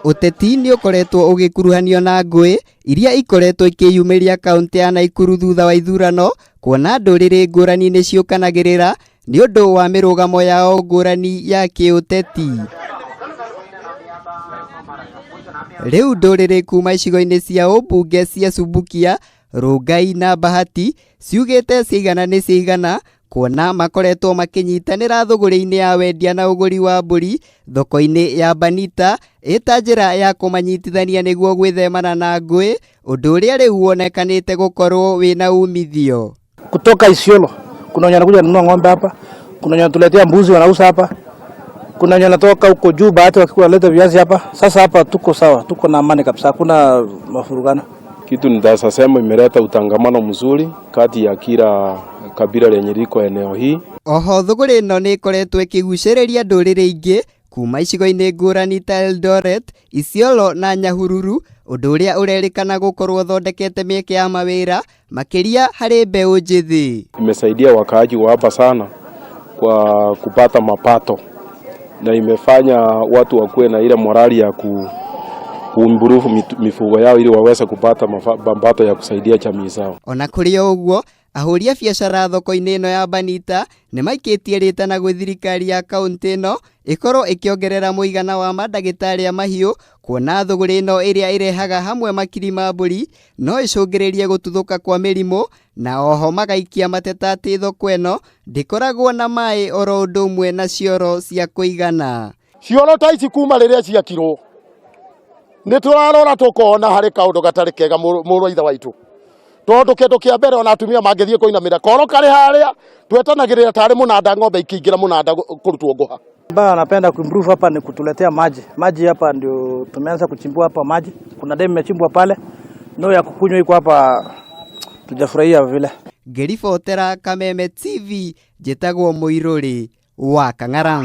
Ũteti nĩ ũkoretwo ũgĩkuruhanio na ngũĩ iria ikoretwo ikĩyumĩria kaunti ya Naikuru thutha wa ithurano, kuona ndũrĩrĩ ngũrani nĩ ciũkanagĩrĩra nĩ ũndũ wa mĩrũgamo yao ngũrani ya kĩũteti. Rĩu ndũrĩrĩ kuma icigo-inĩ cia ũmbunge cia Subukia, Rongai na Bahati ciugĩte ciaigana nĩ ciaigana, kuona makoretwo makĩnyitanĩra thũgũrĩ-inĩ ya wendia na ũgũri wa mbũri thoko-inĩ ya Banita ĩta njĩra ya kũmanyitithania nĩguo gwĩthemana na ngũĩ, ũndũ ũrĩa rĩu wonekanĩte gũkorwo wĩna umithio. Kutoka Isiolo kuna wenye wanakuja kununua ng'ombe hapa, kuna wenye wanatuletea mbuzi wanauza hapa, kuna wenye wanatoka huko juu Bahati wakikuwa wanaleta viazi hapa. Sasa hapa tuko sawa, tuko na amani kabisa, hakuna mafurugano. Kitu nitasema imeleta utangamano mzuri kati ya kila kabila lenye liko eneo hii. Oho thũgũrĩ ĩno nĩ ĩkoretwo ĩkĩgucĩrĩria ndũrĩrĩ ingĩ kuma icigo-inĩ ngũrani ta Eldoret, Isiolo na Nyahururu, ũndũ ũrĩa ũrerĩkana gũkorwo ũthondekete mĩeke ya mawĩra makĩria harĩ mbeũ njĩthĩ. Imesaidia wakaaji wa hapa sana kwa kupata mapato na imefanya watu wakuwe na ile morali ya kuimprove mifugo yao ili waweze kupata mapato ya kusaidia jamii zao. Ona kũrĩ o ũguo, ahũri a biacara thoko-inĩ ĩno ya Banita nĩ maikĩtie rĩtana gwĩ thirikari ya kaunti ĩno ĩkorwo ĩkĩongerera mũigana wa mandagĩtarĩ a mahiũ, kuona thũgũrĩ ĩno ĩrĩa ĩrehaga hamwe makiri ma mbũri no ĩcũngĩrĩrie gũtuthũka kwa mĩrimũ, na oho magaikia mateta atĩ thoko ĩno ndĩkoragwo na maĩ oro ũndũ ũmwe na cioro cia kũigana. Cioro ta ici kuma rĩrĩa ciakirwo nĩ tũrarora tũkona harĩ kaũndũ gatarĩ kega, mũrũ wa ithe waitũ, tondũ kĩndũ kĩa mbere ona atumia mangĩthiĩ kũinamĩra koro karĩ harĩa twetanagĩrĩra tarĩ mũnanda, ng'ombe ikĩingĩra mũnanda kũrutwo ngũha. Ambayo anapenda kuimprove hapa ni kutuletea maji. Maji hapa ndio tumeanza kuchimbua hapa maji. Kuna demu imechimbwa pale, no ya kukunywa iko hapa, tujafurahia vile. Ngĩribotera Kameme TV, njĩtagwo Mũirũrĩ wa Kang'ara.